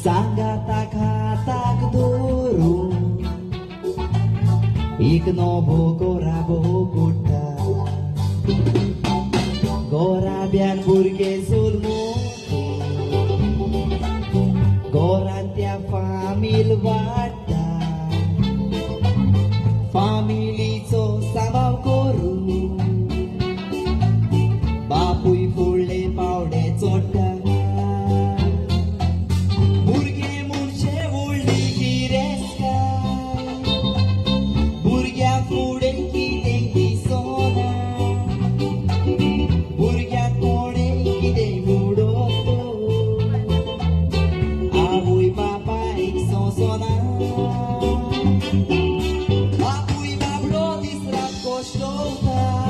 सांगाताक हाताक धरून एक नवो गोराबो कुट्टा गोराब्यान भुरगे जल्मूं गोरान त्या फामील वाडटा फामिलीचो सांबाव करून बापूय फुडले पावडे चोडटा. भुरगे म्हणजे व्हडली गिरेस्तां, भुरग्यां फुडें कितें दिसना, भुरग्यांक कोणें कितें उडोवप आवय बापायक सोंसना. बापूय बाबडो दीस रात कश्टवता.